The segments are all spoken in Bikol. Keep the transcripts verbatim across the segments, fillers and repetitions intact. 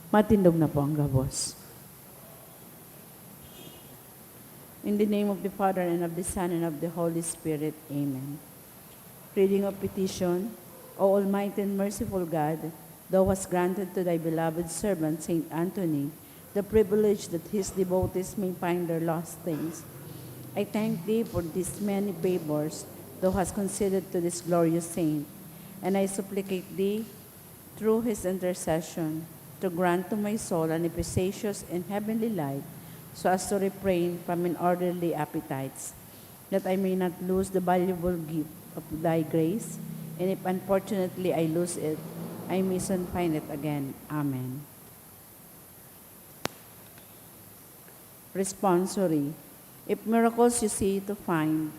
Matindog na po ang gabos. In the name of the Father, and of the Son, and of the Holy Spirit. Amen. Reading of petition. O Almighty and merciful God, Thou hast granted to Thy beloved servant, Saint Anthony, the privilege that his devotees may find their lost things. I thank Thee for these many favors Thou hast conceded to this glorious saint, and I supplicate Thee, through his intercession, to grant to my soul an efficacious and heavenly light, so as to refrain from unorderly appetites, that I may not lose the valuable gift of Thy grace, and if unfortunately I lose it, I may soon find it again. Amen. Responsory. If miracles you see to find,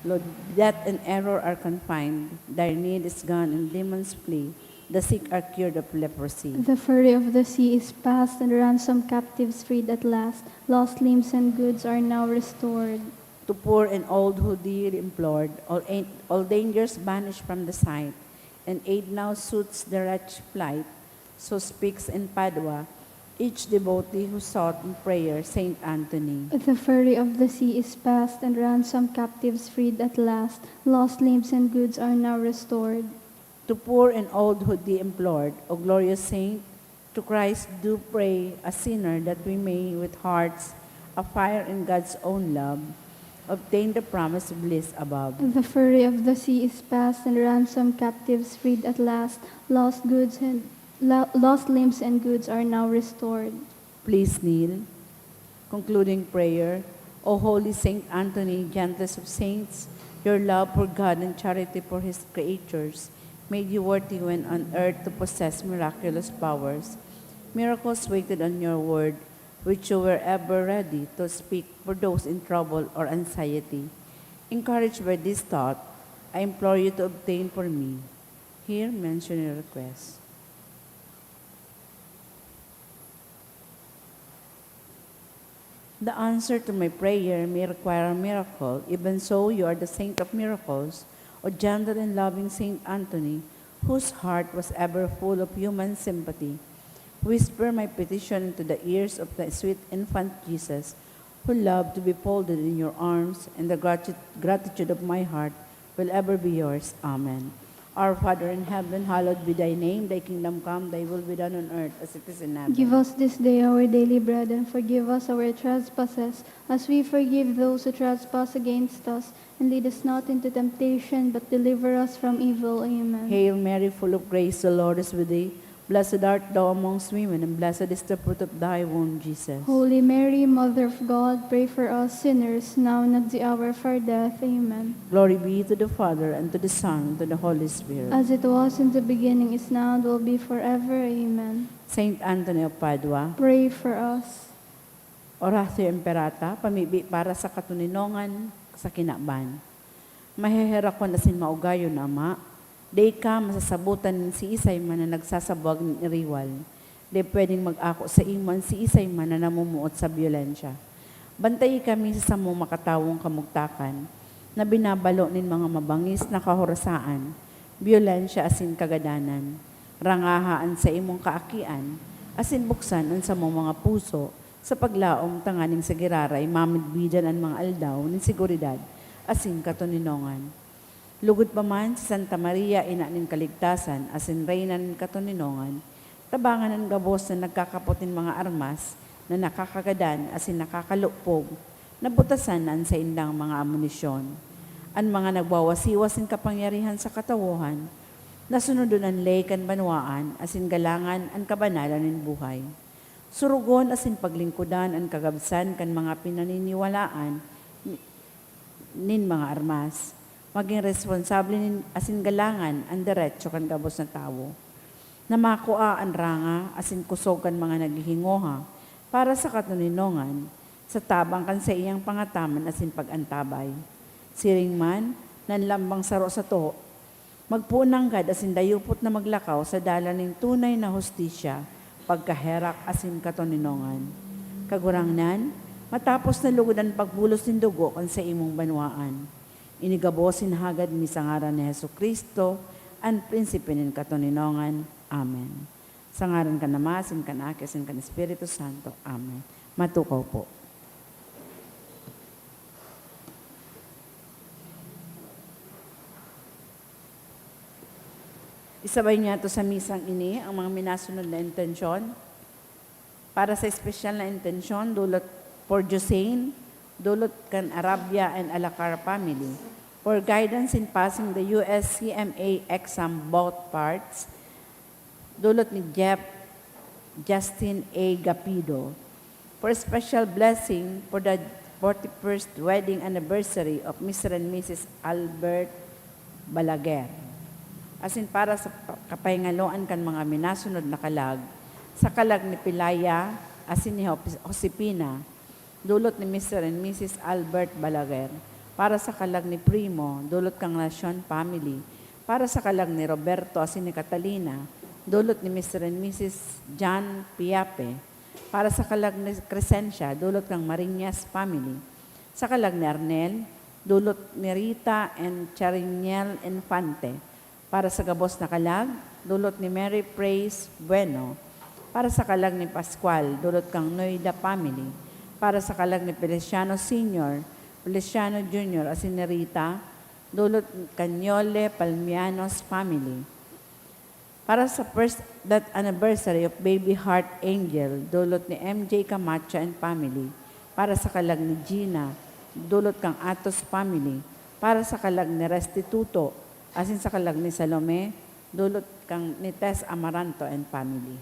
Lord, death and error are confined, dire need is gone and demons flee, the sick are cured of leprosy. The fury of the sea is past, and ransomed captives freed at last. Lost limbs and goods are now restored. To poor and old who thee implored, all, an- all dangers vanish from the sight, and aid now suits the wretched plight. So speaks in Padua each devotee who sought in prayer Saint Anthony. The fury of the sea is past, and ransomed captives freed at last. Lost limbs and goods are now restored. To poor and old who thee implored, O glorious saint, to Christ do pray a sinner, that we may, with hearts afire in God's own love, obtain the promised bliss above. The fury of the sea is past, and ransomed captives freed at last. Lost goods and lo- lost limbs and goods are now restored. Please kneel. Concluding prayer. O holy Saint Anthony, gentlest of saints, your love for God and charity for His creatures made you worthy when on earth to possess miraculous powers. Miracles waited on your word, which you were ever ready to speak for those in trouble or anxiety. Encouraged by this thought, I implore you to obtain for me here mentioned request. The answer to my prayer may require a miracle. Even so, you are the saint of miracles, O gentle and loving Saint Anthony, whose heart was ever full of human sympathy. Whisper my petition into the ears of the sweet infant Jesus, who loved to be folded in your arms, and the grati- gratitude of my heart will ever be yours. Amen. Our Father in heaven, hallowed be thy name. Thy kingdom come, thy will be done on earth as it is in heaven. Give us this day our daily bread, and forgive us our trespasses, as we forgive those who trespass against us. And lead us not into temptation, but deliver us from evil. Amen. Hail Mary, full of grace, the Lord is with thee. Blessed art thou amongst women, and blessed is the fruit of thy womb, Jesus. Holy Mary, Mother of God, pray for us sinners, now and at the hour of our death. Amen. Glory be to the Father, and to the Son, and to the Holy Spirit. As it was in the beginning, is now, and will be forever. Amen. Saint Anthony of Padua. Pray for us. Oratio Imperata, pamibi para sa katoninongan sa kinaban. Maheherakon asin maugayon na Ama, dai ka masasabotan nin siisay man na nagsasabwag nin iriwal. Dai pwedeng mag-ako saimo an siisay man na namumuot sa byolensya. Bantayi kami sa samong makatawong kamugtakan, na binabalo nin mga mabangis na kahorasaan, byolensya asin kagadanan. Rangaha an saimong kaakian, asin buksan an samong mga puso sa paglaom tanganing sa giraray mamidbidan an mga aldaw nin seguridad asin katoninongan. Lugod pa man si Santa Maria, Ina nin Kaligtasan asin Reyna nin Katoninongan, tabangan an gabos na nagkakapot nin mga armas na nakakagadan asin nakakalupog, nabutasan na an saindang mga amunisyon. An mga nagwawasiwas nin kapangyarihan sa katawohan, nasunodon an ley kan banwaan asin galangan an kabanalan nin buhay. Surugon asin paglingkodan an kagabsan kan mga pinaniniwalaan ni-, nin mga armas. Magin responsable nin, asin galangan an deretso kan gabos na tawo, na makua an ranga asin kusog kan mga naghihingoha para sa katoninongan, sa tabang kan saiyang pangataman asin pag-antabay. Siring man, nanlambang saro sato, magpoon nanggad asin dayupot na maglakaw sa dalan nin tunay na hustisya, pagkaherak asin katoninongan. Kagurangnan, matapos na lugod an pagbulos nin dugo kan saimong banwaan. Ini gabos an hagad mi sa ngaran ni Jesu-Cristo, an Prinsipe nin katoninongan. Amen. Sa ngaran kan Ama, asin kan Aki, asin kan Espiritu Santo. Amen. Matukaw po. Isabay niyato sa misang ini ang mga minasunod na intensyon. Para sa espesyal na intensyon, dulot for Josein, dulot kan Arabia and Alacar family. For guidance in passing the U S C M A exam, both parts, dulot ni Jeff Justin A Gapido. For special blessing for the forty-first wedding anniversary of Mister and Missus Albert Balaguer. Asin para sa pa-, kapahingaloan kan mga minasunod na kalag, sa kalag ni Pilaya asin ni Jop-, Josefina, dulot ni Mister and Missus Albert Balaguer, para sa kalag ni Primo, dulot kan Nacion family, para sa kalag ni Roberto asin ni Catalina, dulot ni Mister and Missus John Piape, para sa kalag ni Crescencia, dulot kan Mariñas family, sa kalag ni Arnel, dulot ni Rita and Chariniel Infante, para sa gabos na kalag, dulot ni Mary Praise Bueno, para sa kalag ni Pascual, dulot kan Noida family, para sa kalag ni Feliciano Senior, Feliciano Junior asin ni Rita, dulot kan Yole Palmianos family. Para sa first death anniversary of Baby Heart Angel, dulot ni M J Camacho and family. Para sa kalag ni Gina, dulot kan Atos family. Para sa kalag ni Restituto, asin sa kalag ni Salome, dulot kan ni Tess Amaranto and family.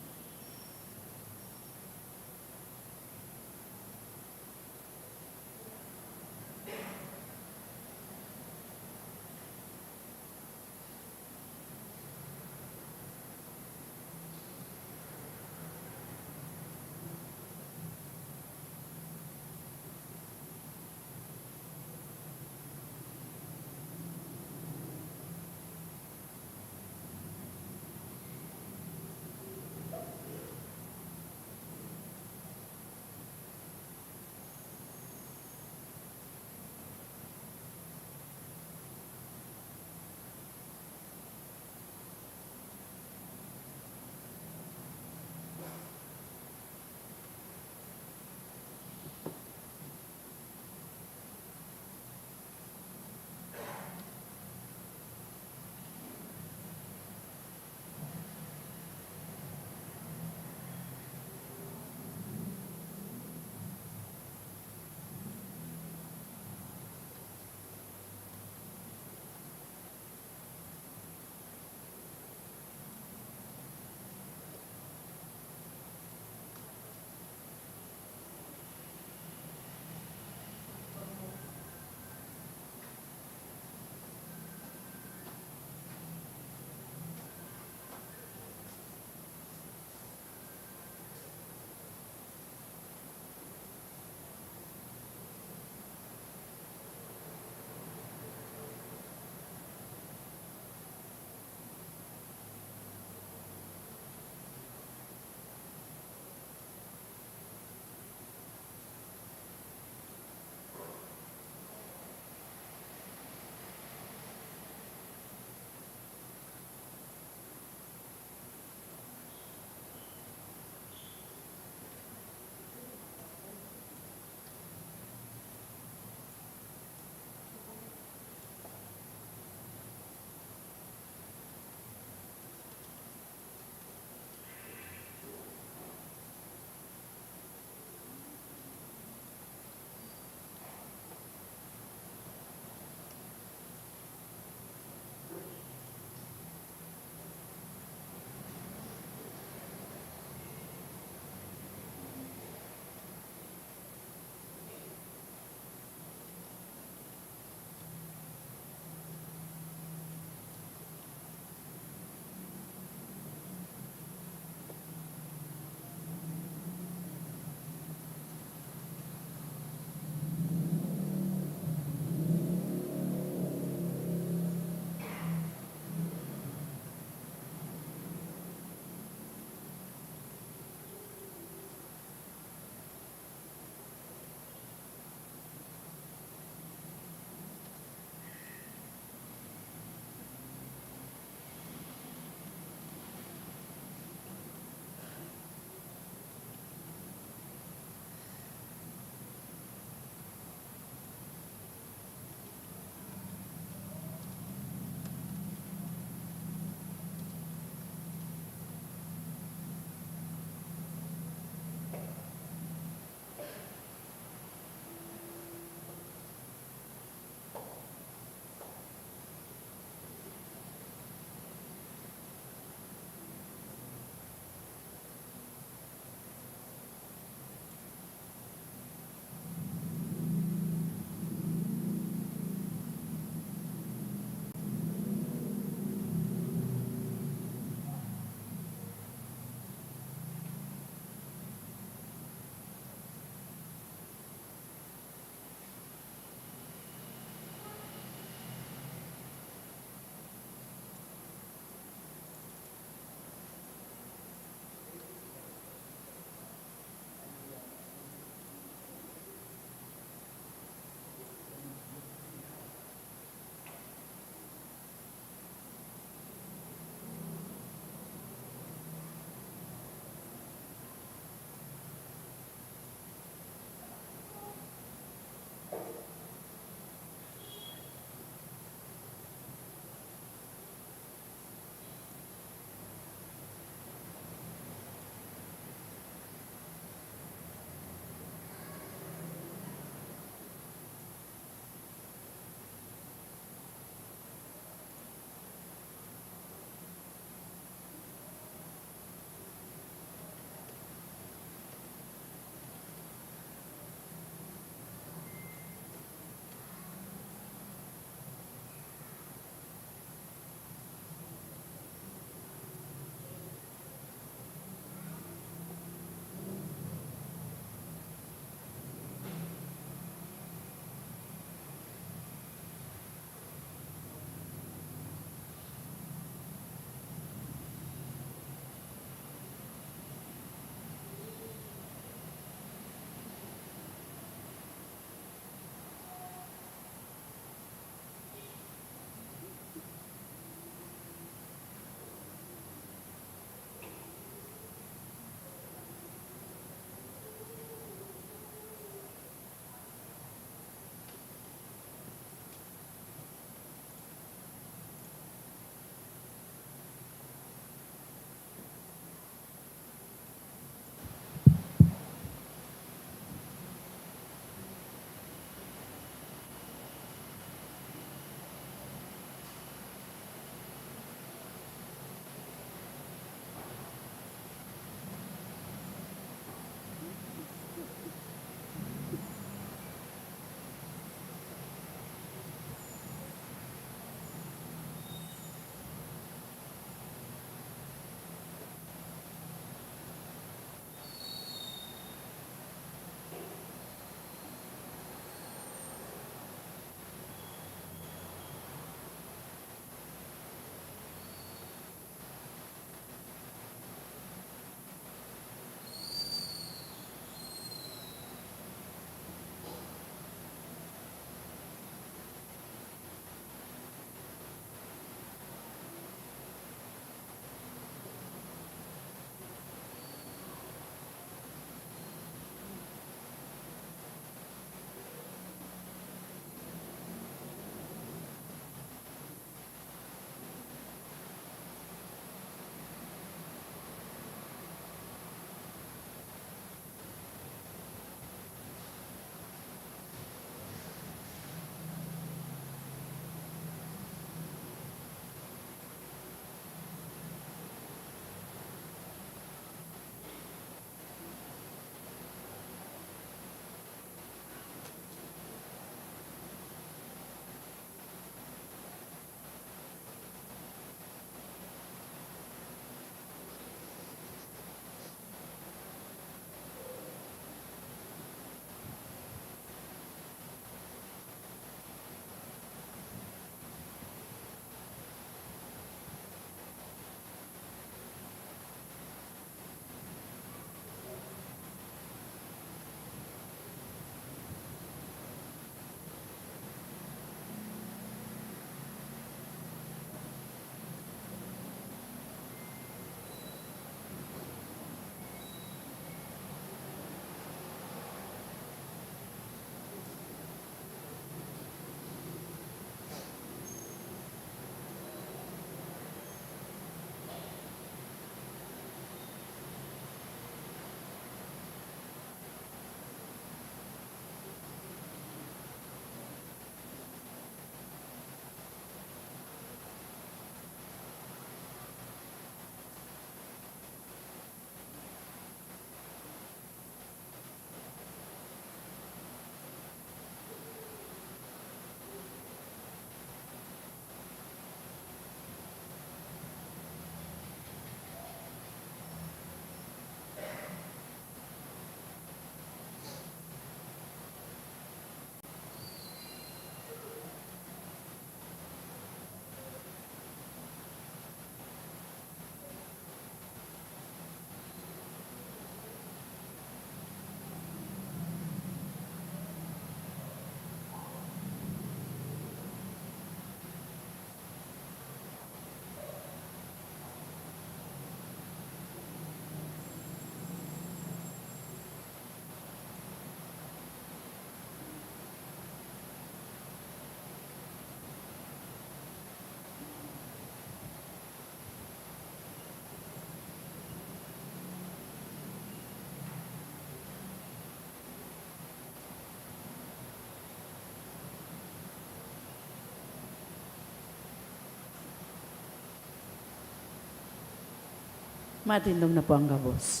Matindog na po ang gabos.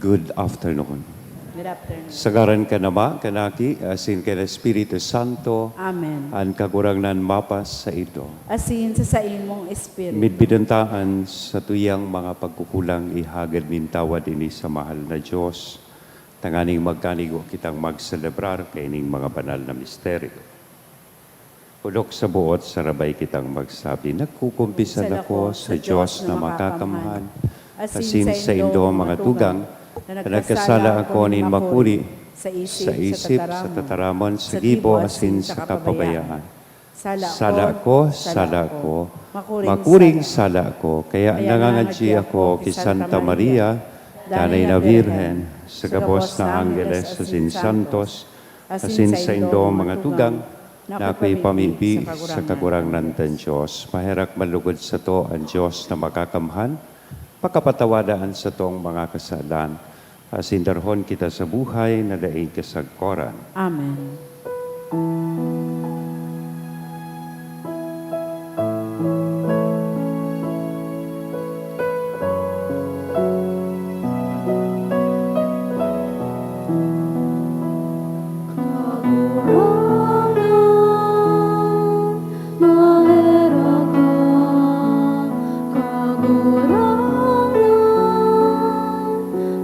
Good afternoon. Good afternoon. Sa ngaran kan Ama, kan Aki, asin kan Espiritu Santo. Amen. An Kagurangnan mapasaindo. Asin sa saimong espiritu. Midbidan ta an satuyang mga pagkukulang, ihagad nin tawad ini sa mahal na Dios, tanganing magkanigo kitang magselebrar kaining mga banal na misteryo. Hulok sa buot sarabay kitang magsabi, "Nagkukumpisal ako sa Dios na makakamhan, asin saindo, mga tugang, na nagkasala ako nin makuri sa isip, sa tataramon, sa gibo, asin sa kapabayaan. Sala ako, sala ako, makuring sala ako, kaya nangangadyi ako ki Santa Maria, Danay na Birhen, sa gabos na anggeles asin santos, asin saindo, mga tugang, na ako ipamibi sa Kagurangnan kan Dios." Maherak manlugod sato an Dios na makakamhan, pakapatawada an satong mga kasalan, asin darhon kita sa buhay na daing kasagkoran. Amen. Kagurangnan, maherak ka. Kagurangnan,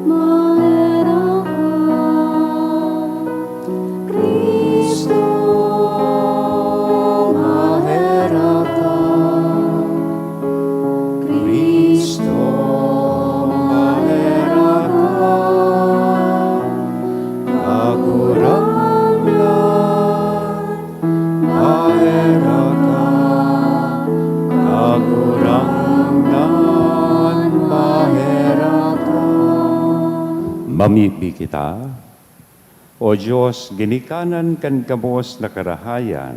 maherak ka. Cristo, maherak ka. Cristo, maherak ka. Kagurangnan, maherak ka. Kagurangnan, maherak ka. Mamibi kita. O Dios, ginikanan kan gabos na karahayan,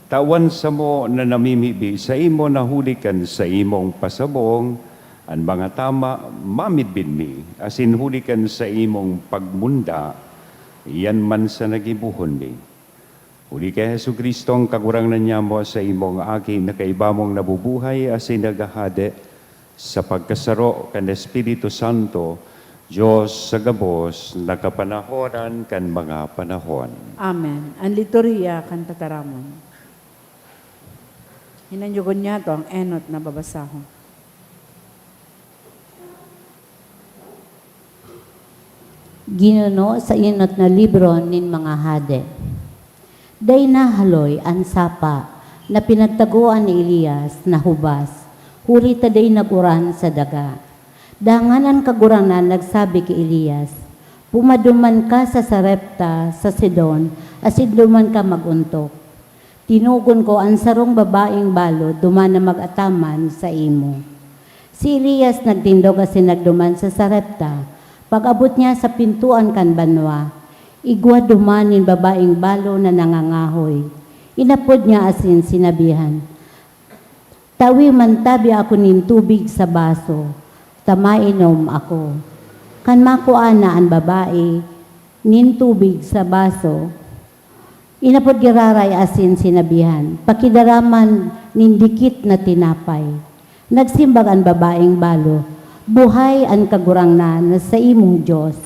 tawan samo na namimibi saimo na huli kan saimong pasabong an mga tama mamidbid mi, asin huli kan saimong pagmunda, iyan man sana gibohon mi. Huli ki Jesu-Cristo, an Kagurangnan nyamo, saimong Aki na kaiba mong nabubuhay asin naghahade, sa pagkasaro kan Espiritu Santo, Dios sa gabos na kapanahonan kan mga panahon. Amen. An liturhiya kan tataramon. Hinanyogon niyato an enot na babasahon. Ginuno sa enot na libro nin mga hade. Dai nahaloy an sapa na pinagtagoan ni Elias na hubas, huli ta dai nag-uran sa daga. Dangan an Kagurangnan nagsabi ki Elias, "Pumaduman ka sa Sarepta sa Sidon asin duman ka mag-ontok. Tinugon ko an sarong babaeng balo duman na mag-ataman saimo." Si Elias nagtindog asin nagduman sa Sarepta. Pag-abot niya sa pintoan kan banwa, igwa duman nin babaeng balo na nangangahoy. Inapod niya asin sinabihan, "Tawi man tabi ako nin tubig sa baso, ta mainom ako." Kan makua na an babae nin tubig sa baso, inapod giraray asin sinabihan, "Pakidara man nin dikit na tinapay." Nagsimbag an babaeng balo, "Buhay an Kagurangnan na saimong Dios!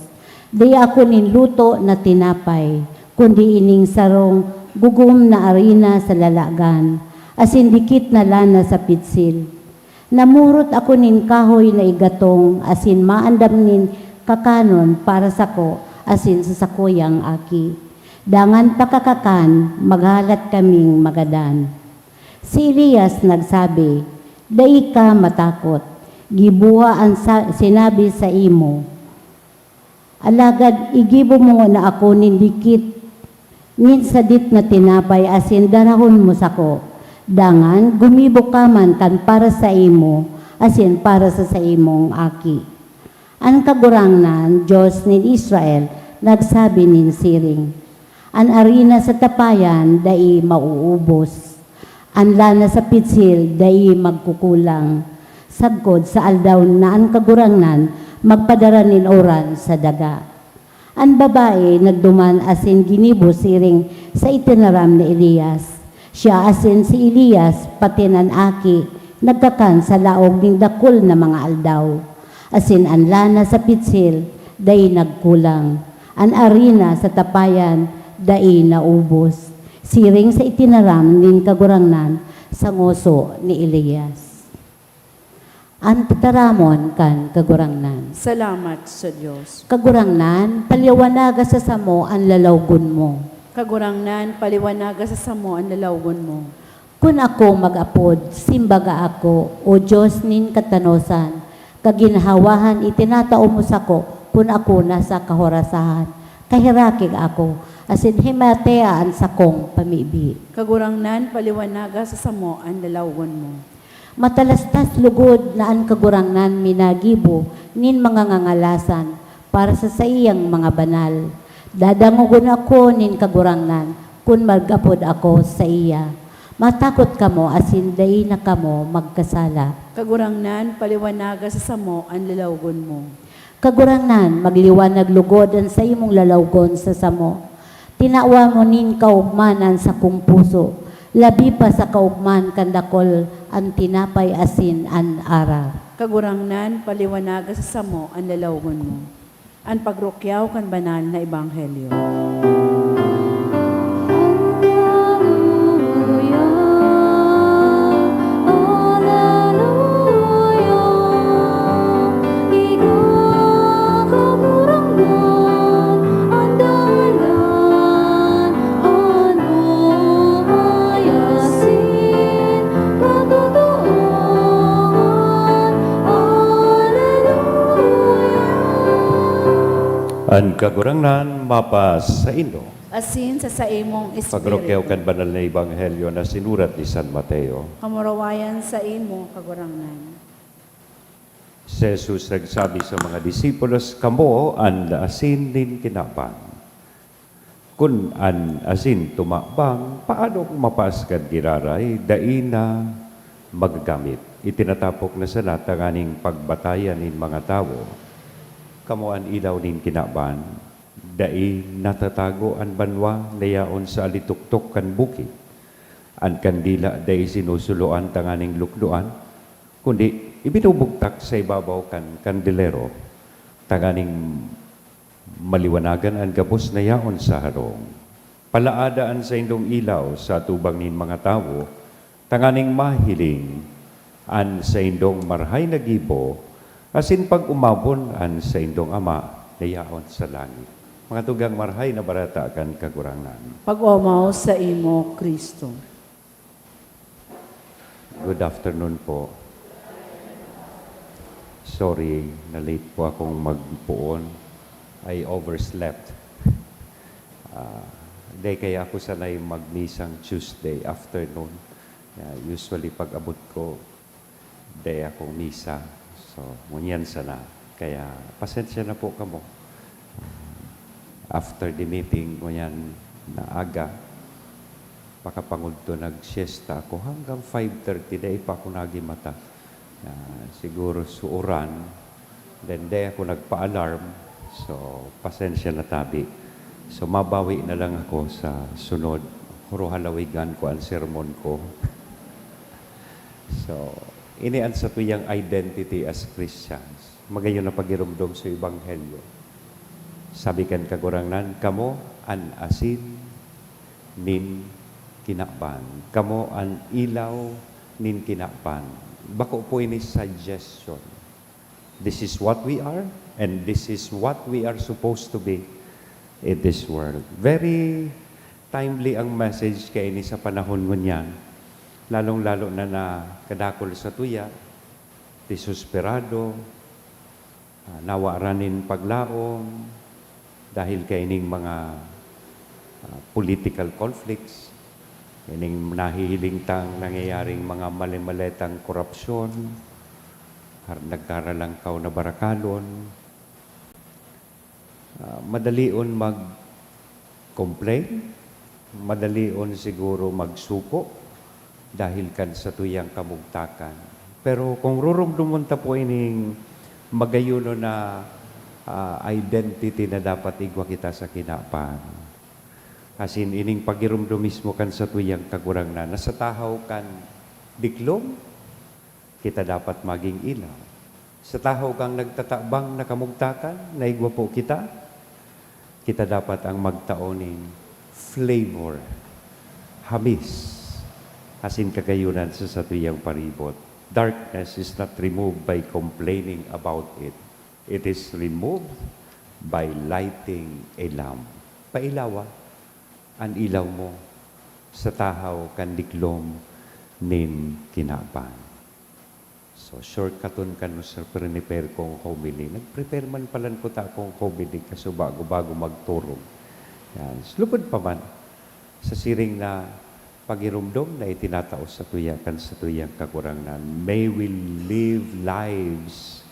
Dai ako nin luto na tinapay, kundi ining sarong gugom na arina sa lalagan, asin dikit na lana sa pitsil. Namurot ako nin kahoy na igatong asin maandam nin kakanon para sako asin sa sakuyang aki. Dangan pakakakan, maghalat kaming magadan." Si Elias nagsabi, "Dai ka matakot. Giboha an sa-, sinabi saimo. Alagad igibo mo ngona ako nin dikit nin sadit na tinapay asin darahon mo sako. Dangan gumibo ka man kan para saimo asin para sa saimong aki." An Kagurangnan, Dios nin Israel, nagsabi nin siring, "An arina sa tapayan dai mauubos, an lana sa pitsil dai magkukulang, sagkod sa aldaw na an Kagurangnan magpadara nin uran sa daga." An babae nagduman asin ginibo siring sa itinaram ni Elias. Siya asin si Elias, pati an aki, nagkakan sa laog nin dakul na mga aldaw. Asin an lana sa pitsil dai nagkulang, an arina sa tapayan dai naubos, siring sa itinaram nin Kagurangnan sa ngoso ni Elias. An tataramon kan Kagurangnan. Salamat sa Dios. Kagurangnan, paliwanaga sa samo an lalawgon mo. Kagurangnan, paliwanaga sa samo an lalawgon mo. Kun ako mag-apod, simbaga ako, O Dios nin katanosan, kaginhawahan itinatao mo sako kun ako nasa kaharasahan. Kaherakig ako, asin himatea an sakong pamibi. Kagurangnan, paliwanaga sa samo an lalawgon mo. Matalastas lugod na an Kagurangnan minagibo nin mga ngangalasan para sa saiyang mga banal. Dadangogon ako nin Kagurangnan kun mag-apod ako saiya. Matakot kamo asin dai na kamo magkasala. Kagurangnan, paliwanaga sa samo an lalawgon mo. Kagurangnan, magliwanag lugod an saimong lalawgon sa samo. Tinawan mo nin kaogmahan an sakong puso, labi pa sa kaogmahan kan dakul an tinapay asin an ara. Kagurangnan, paliwanaga sa samo an lalawgon mo. An pagrukyaw kan banal na ebanghelyo. Alleluia, alleluia, ika Kagurangnan, an dalan, an buhay asin katotoohan. Alleluia. An Kagurangnan mapasaindo. Asin sa saimong espiritu. Pagrukyaw kan banal na ebanghelyo na sinurat ni San Mateo. Kamurawayan saimo, Kagurangnan. Si Jesus nagsabi sa mga disipulos, "Kamo an asin nin kinaban. Kun an asin tumabang, paano kun mapaas kan giraray, dai na magagamit? Itinatapok na sana tanganing pagbatayan nin mga tawo. Kamo an ilaw nin kinaban. Dai natatago an banwa na yaon sa alitoktok kan bukid. An kandila dai sinusuloan tanganing lukdoan, kundi ibinubugtak sa ibabaw kan kandelero, tanganing maliwanagan an gabos na yaon sa harong. Palaada an saindong ilaw sa atubang nin mga tawo, tanganing mahiling an saindong marahay na gibo, asin pag-omawon an saindong Ama na yaon sa langit." Mga tugang, Marahay na Bareta kan Kagurangnan. Pag-omaw saimo, Cristo. Good afternoon po. Sorry, na-late po akong magpoon. I overslept. Ah, dai kaya ako sanay magmisang Tuesday afternoon. Ah, usually, pag-abot ko, dai akong misa. So, ngunyan sana. Kaya, pasensya na po kamo. After the meeting, ngunyan na aga, pakapangudto nag-siesta ako hanggang five thirty, dai pa ako nagimata. Ah, siguro suoran, then dai ako nagpa-alarm. So, pasensya na tabi. So, mabawi na lang ako sa sunod. Huro halawigan ko an sermon ko. So, ini an satuyang identity as Christians. Magayon na pagiromdom sa Ebanghelyo. Sabi kan Kagurangnan, "Kamo an asin nin kinaban. Kamo an ilaw nin kinaban." Bako po ini suggestion. This is what we are, and this is what we are supposed to be in this world. Very timely ang message kaini sa panahon ngunyan, lalong-lalo na na kadakul sa tuya, desesperado, ah, nawaran nin paglaom dahil kaining mga, ah, political conflicts, ining nahihiling tang nangyayaring mga mali-maletang korupsyon, har-, nagkaralangkaw na barakalon, ah, madalion mag-complain, madalion siguro magsuko dahil kan satuyang kamugtakan. Pero kung rurumdomon ta po ining magayonon na, ah, identity na dapat igwa kita sa kinaban, asin ining pagirumdom mismo kan satuyang Kagurangnan na sa tahaw kan diklom, kita dapat magin ilaw. Sa tahaw kan nagtatabang na kamugtakan, na igwa po kita, kita dapat ang magtao nin flavor, hamis, asin kagayonan sa satuyang paribot. Darkness is not removed by complaining about it. It is removed by lighting a lamp. Pailawa an ilaw mo sa tahaw kan diklom nin kinaban. So, shortcuton kan sa prepare kong homily. Nag-prepare man palan kuta akong homily kaso bago-bago magturog. Yan. Lugod pa man sa siring na pagirumdom na itinatao sa tuya kan sa tuyang Kagurangnan. May we live lives,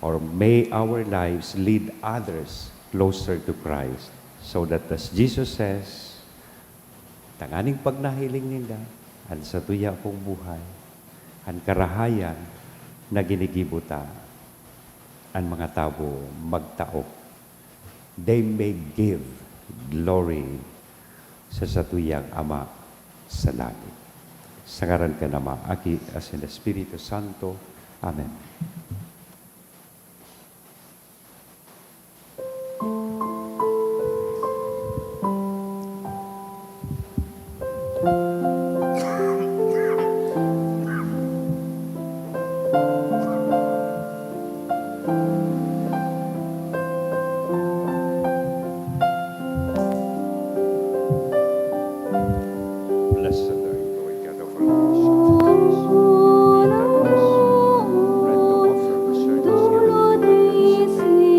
or may our lives lead others closer to Christ, so that as Jesus says, tanganing pagnahiling ninda an satuya kong buhay, an karahayan na ginigibo ta, an mga tawo magtao. They may give glory sa satuyang Ama sa langit. Sa ngaran kan Ama, Aki, asin Espiritu Santo. Amen. Blessed are you, Lord God of our nations. Bread to offer the service given to you.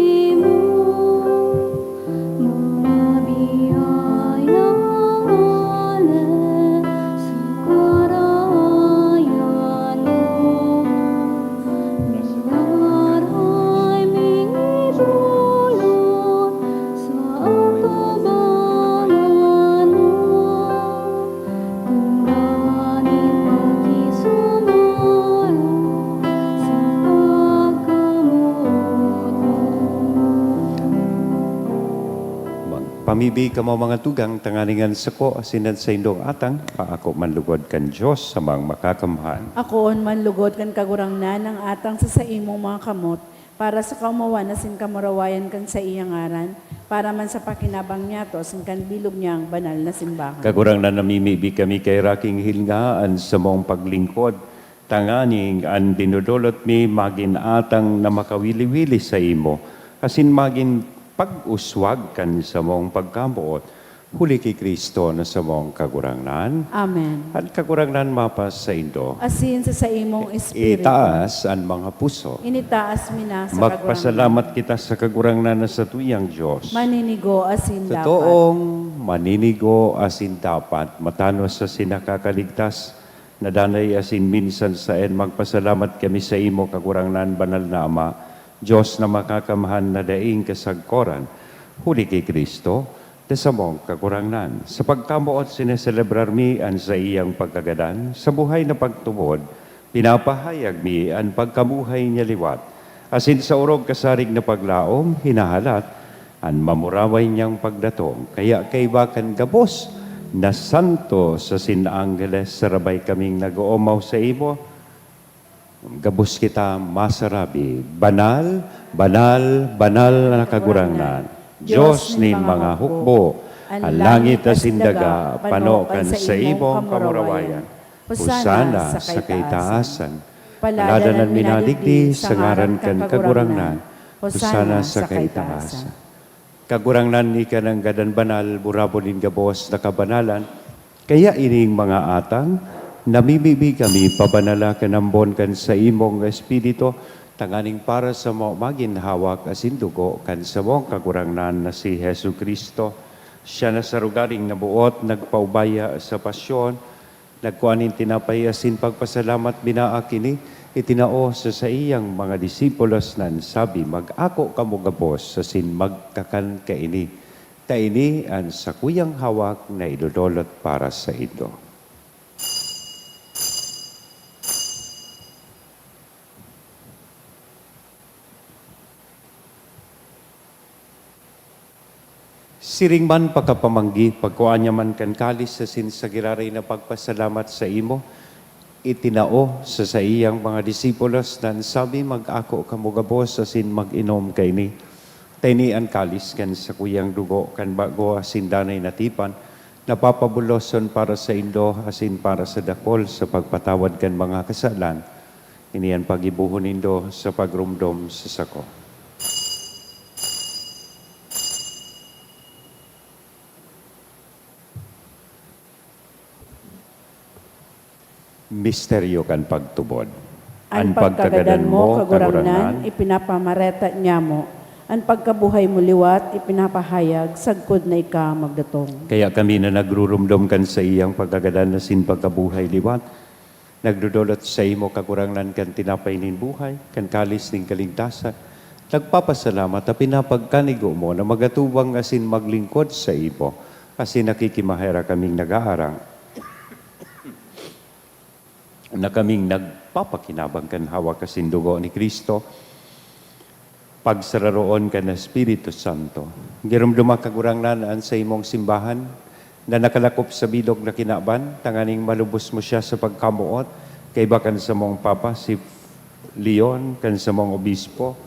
Magpamibi kamo, mga tugang, tanganing an sako asin an saindong atang paako man lugod kan Dios sa Amang Makakamhan. Akoon man lugod kan Kagurangnan ang atang sa saimong mga kamot, para sa kaomawan asin kamurawayan kan saiyang ngaran, para man sa pakinabang niyato asin kan bilog niyang banal na simbahan. Kagurangnan, namimibi kami kay Raking Hilnga an samong paglingkod, tanganing an dinodolot mi magin atang na makawili-wili saimo, asin magin pag-uswag kan samong pagkamoot, huli ki Cristo na samong Kagurangnan. Amen. An Kagurangnan mapasaindo. Asin sa saimong espiritu. Itaas an mga puso. Initaas mi na sa Kagurangnan. Magpasalamat kita sa Kagurangnan na satuyang Dios. Maninigo asin dapat. Totoong maninigo asin dapat, matanos asin nakakaligtas, na danay asin minsan saen, magpasalamat kami saimo, Kagurangnan, Banal na Ama, Dios na Makakamhan na daing kasagkoran, huli ki Cristo, na samong Kagurangnan. Sa pagkamoot, sineselebrar mi an saiyang pagkagadan. Sa buhay na pagtubod, pinapahayag mi an pagkabuhay niya liwat. Asin sa orog kasarig na paglaom, hinahalat an mamuraway niyang pagdatong. Kaya kaiba kan gabos na santo asin angheles, sarabay kaming nag-oomaw saimo, gabos kita masarabi, "Banal, banal, banal na Kagurangnan, Dios nin mga hukbo, an langit asin daga pano kan saimong kamurawayan. Hosana sa kaitaasan. Paladanan mi na digdi sa ngaran kan Kagurangnan. Hosana sa kaitaasan." Kagurangnan, ika nanggad an banal, burabon nin gabos na kabanalan. Kaya ining mga atang, namimibi kami, pabanala kan ambon kan saimong Espiritu, tanganing para samo magin hawak asin dugo kan samong Kagurangnan na si Jesu-Cristo. Siya na sa rogaring naboot, nagpaubaya sa pasyon, nagkua nin tinapay asin pagpasalamat, binaak ini, itinao sa saiyang mga disipulos na an sabi, "Mag-ako kamo gabos asin magkakan kaini, ta ini an sakuyang hawak na idodolot para saindo." Siring man pakapamanggi, pagkua niya man kan kalis asin sa giraray na pagpasalamat saimo, itinao sa saiyang mga disipulos na an sabi, "Mag-ako kamo gabos asin mag-inom kaini. Ta ini an kalis kan sakuyang dugo kan bago asin danay na tipan, na papabuloson para saindo asin para sa dakul sa pagpatawad kan mga kasalan. Ini an paggibohon nindo sa pagromdom sa sako." Misteryo kan pagtubod. An pagkagadan mo, Kagurangnan, ipinapamareta niamo. An pagkabuhay mo liwat, ipinapahayag sagkod na ika magdatong. Kaya kami na nagruromdom kan saiyang pagkagadan asin pagkabuhay liwat, nagdodolot saimo, Kagurangnan, kan tinapay nin buhay, kan kalis nin kaligtasan, nagpapasalamat ta pinapagkanigo mo na magatubang asin maglingkod saimo, asin nakikimaherak kaming nag-aarang na kaming nagpapakinabang kan hawak asin dugo ni Cristo, pagsararoon kan Espiritu Santo. Giromdoma, Kagurangnan, an saimong simbahan na nakalakop sa bilog na kinaban, tanganing malubos mo siya sa pagkamoot, kaiba kan samong Papa, si Leon, kan samong Obispo,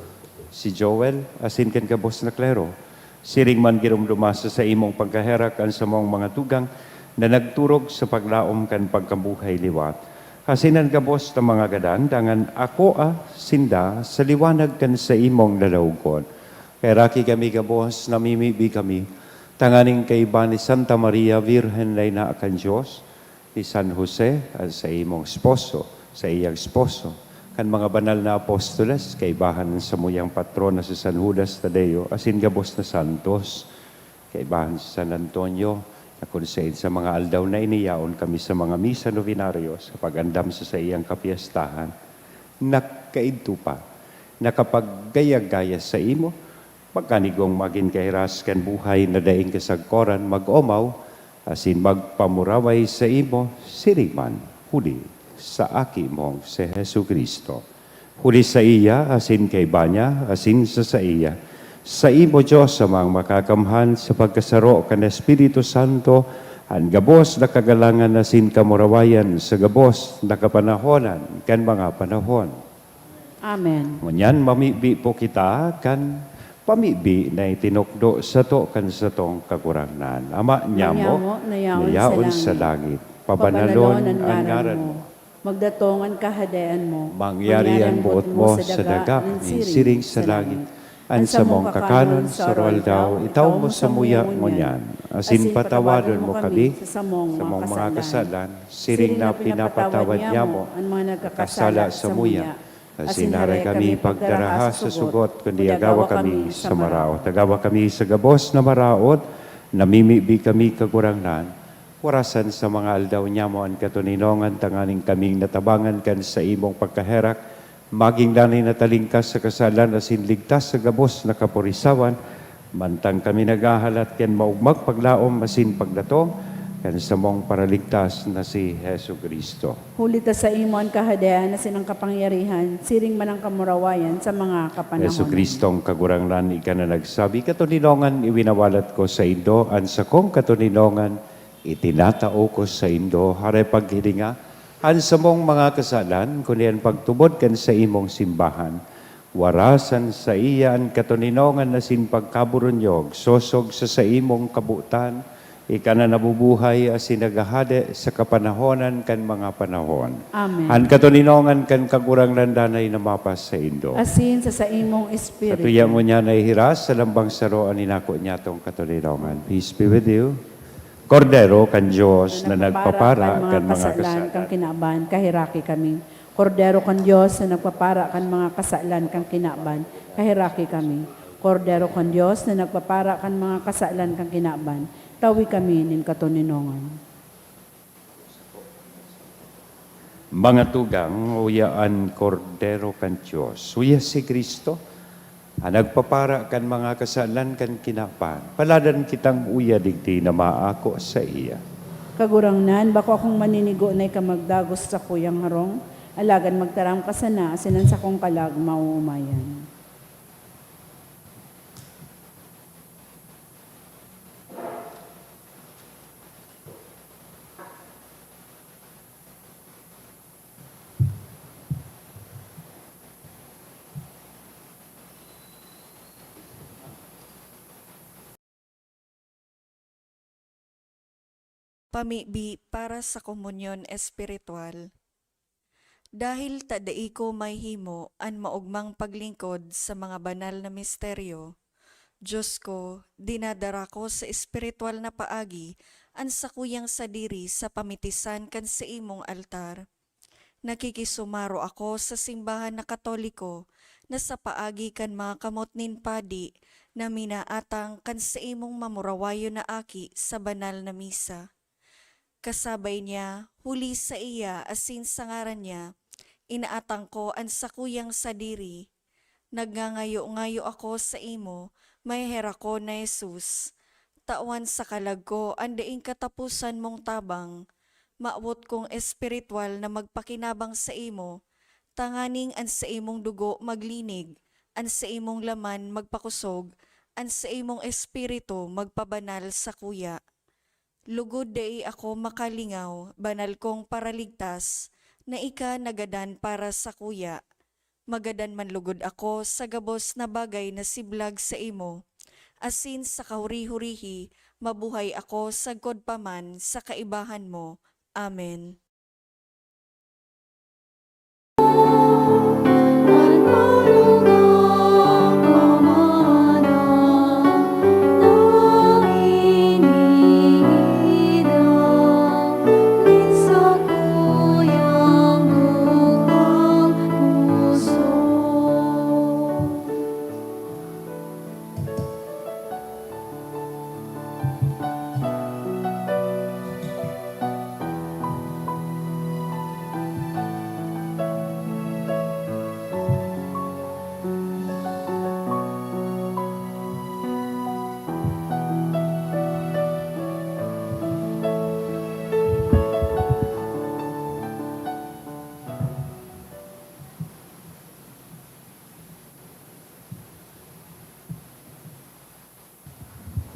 si Joel, asin kan gabos na klero. Siring man giromdoma sa saimong pagkaherak an samong mga tugang na nagturog sa paglaom kan pagkabuhay liwat. Asin an gabos na mga gadan, dangan akoa sinda sa liwanag kan saimong lalawogon. Kaheraki kami gabos, namimibi kami, tanganing kaiba ni Santa Maria, Birhen na ina kan Dios, ni San Jose, an saimong esposo, saiyang esposo, kan mga banal na apostoles, kaibahan an samuyang patrona si San Judas Tadeo, asin gabos na santos, kaibahan si San Antonio, na kun saen sa mga aldaw na ini yaon kami sa mga misa novenario sa pag-andam sa saiyang kapyestahan, na kaidto pa, nakapaggaya-gaya saimo, pagkanigong magin kahiras kan buhay na daing kasagkoran, mag-omaw, asin magpamuraway saimo, siring man, huli sa Aki mong si Jesu-Cristo. Huli saiya, asin kaiba niya, asin sa saiya, saimo, Dios Amang Makakamhan, sa pagkasaro kan Espiritu Santo, an gabos na kagalangan asin kamurawayan sa gabos na kapanahonan kan mga panahon. Amen. Ngunyan, mamibi po kita kan pamibi na itinukdo sato kan satong Kagurangnan. Ama niamo, Ama niamo, na yaon sa langit, pabanalon an ngaran mo. Magdatong an Kahadean mo. Mangyari an boot mo sa daga, nin siring sa langit. An samong kakanon sa aroaldaw, itao mo samuya ngunyan. Asin patawadon mo kami sa samong mga kasalan, siring na pinapatawad niamo an mga nagkakasala samuya. Asin aray kami pagdaraha sa sugot, kundi agawa kami sa maraot. Agawa kami sa gabos na maraot, namimibi kami, Kagurangnan. Warasan sa mga aldaw niamo an katoninongan, tanganing kaming natabangan kan saimong pagkaherak, magin danay na talingkas sa kasalan asin ligtas sa gabos na kaporisawan, mantang kami naghahalat kan maogmang paglaom asin pagdatong kan samong Paraligtas na si Jesu-Cristo. Huli ta saimo an kahadean asin an kapangyarihan, siring man an kamurawayan sa mga kapanahonan. Jesu-Cristong Kagurangnan, ika na nagsabi, "Katoninongan iwinawalat ko saindo, an sakong katoninongan itinatao ko saindo." Aray paghilinga an samong mga kasalan, kundi an pagtubod kan saimong simbahan. Warasan saiya an katoninongan asin pagkaburunyog, sosog sa saimong kabotan, ika na nabubuhay asin naghahade sa kapanahonan kan mga panahon. Amen. An katoninongan kan Kagurangnan danay na mapasaindo. Asin sa saimong espiritu. Satuya ngunyan nahihiras sa lambang saro an inako niyatong katoninongan. Peace be with you. Kordero kan Dios na nagpapara kan mga kasalan kan kinaban, kaheraki kami. Kordero kan Dios na nagpapara kan mga kasalan kan kinaban, kaheraki kami. Kordero kan Dios na nagpapara kan mga kasalan kan kinaban, Tawi kami nin katoninongan. Mga tugang, uya an Kordero kan Dios. Uya si Cristo, an nagpapara kan mga kasalan kan kinaban. Paladan kitang uya digdi na maako saiya. Kagurangnan, bako akong maninigo na ika magdagos sa sakuyang harong, alagad magtaram ka sana asin an sakong kalag maoomayan. Pamibi para sa komunyon espiritual. Dahil ta dai ko mahihimo an maogmang paglingkod sa mga banal na misteryo, Dios ko, dinadara ko sa espiritual na paagi an sakuyang sadiri sa pamitisan kan saimong altar. Nakikisumaro ako sa simbahan na Katoliko na sa paagi kan mga kamot nin padi na minaatang kan saimong mamurawayon na aki sa banal na misa. Kasabay niya, huli saiya asin sa ngaran niya, inaatang ko an sakuyang sadiri. Nagngangayo-ngayo ako saimo, maheherakon na Jesus. Tawan sa kalag ko an daing kataposan mong tabang. Mawot kong espiritual na magpakinabang saimo, tanganing an saimong dugo maglinig, an saimong laman magpakosog, an saimong espiritu magpabanal sakuya. Lugod dai ako makalingaw, banal kong Paraligtas, na ika nagadan para sakuya. Magadan man lugod ako sa gabos na bagay na siblag saimo, asin sa kahuri-hurihi mabuhay ako sagkod pa man sa kaibahan mo. Amen.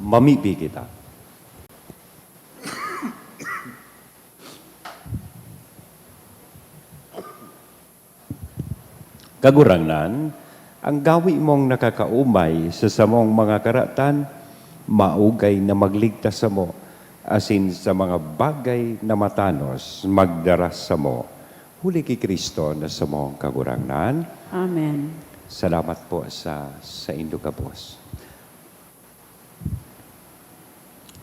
Mamibi kita. Kagurangnan, ang gawi mong nakakaomay sa samong mga karatan, maugay na magligtas samo, asin sa mga bagay na matanos, magdara samo. Huli ki Cristo na samong Kagurangnan. Amen. Salamat po sa saindo gabos.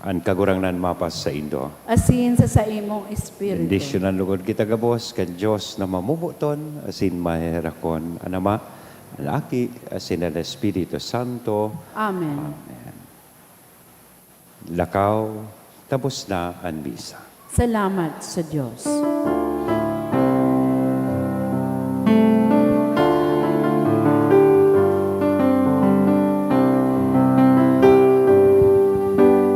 An Kagurangnan mapasaindo. Asin sa saimong espiritu. Bendisyonan lugod kita gabos kan Dios na mamoboton asin maheherakon, an Ama, an Aki, asin an Espiritu Santo. Amen. Amen. Lakaw, tapos na an misa. Salamat sa Dios.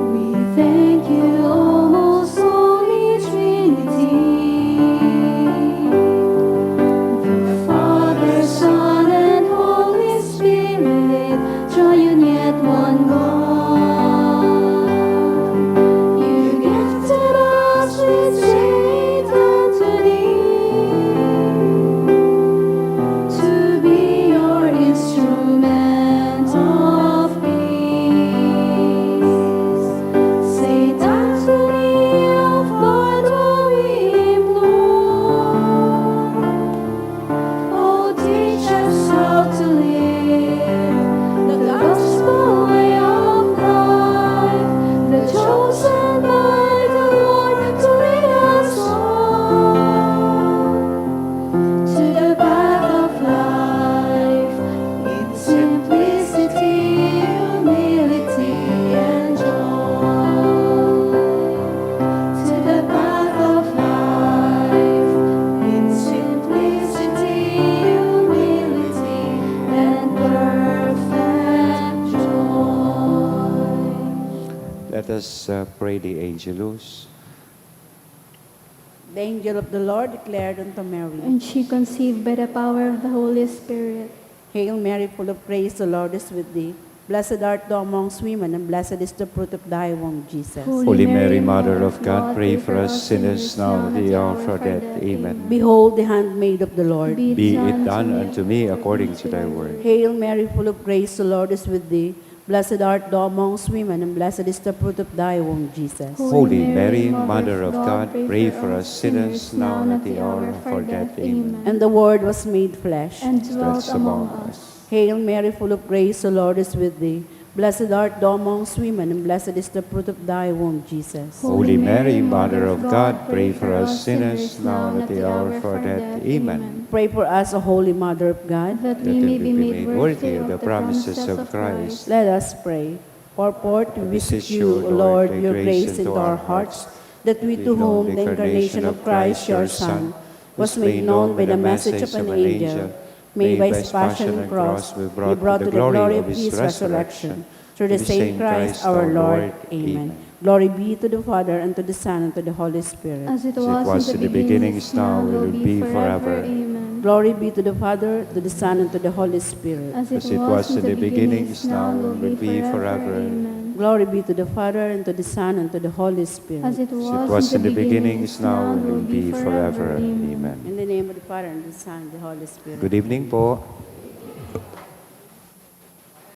We thank you, O most holy Trinity, the Father, Son, and Holy Spirit, triune yet one God. You gifted us with faith and Let us uh, pray the Angelus. The angel of the Lord declared unto Mary, And she conceived by the power of the Holy Spirit. Hail Mary, full of grace, the Lord is with thee. Blessed art thou amongst women, and blessed is the fruit of thy womb, Jesus. Holy Mary, Mother of God, pray for us sinners now and at the hour of our death. Amen. Behold the handmaid of the Lord. Be it done unto me according to thy word. Hail Mary, full of grace, the Lord is with thee. Blessed art thou amongst women, and blessed is the fruit of thy womb, Jesus. Holy Mary, Mother of God, pray for us sinners now and at the hour of our death. Amen. And the Word was made flesh. And dwelt That's among among us. Hail Mary, full of grace, the Lord is with thee. Blessed art thou amongst women, and blessed is the fruit of thy womb, Jesus. Holy Mary, Mother of God, pray for us sinners now and at the hour of our death. Amen. Pray for us, O Holy Mother of God. That That we may be made worthy of the promises of Christ. Let us pray. Purport, we beseech you, O Lord, your grace into our hearts, that we to whom the incarnation of Christ, your Son, was made known by the message of an angel, made by his passion and cross, be brought to the glory of his resurrection. Through the same Christ our Lord. Amen. Glory be to the Father, and to the Son, and to the Holy Spirit. As it As it was in the beginning, is now, and will be forever. Amen. Glory be to the Father, to the Son, and to the Holy Spirit. As As it was in the beginning, is now, and will be forever. Amen. Glory be to the Father, and to the Son, and to the Holy Spirit. As it As it was in the beginning, is now, and will be forever. Amen. In the name of the Father, and the Son, and the Holy Spirit. Good evening po.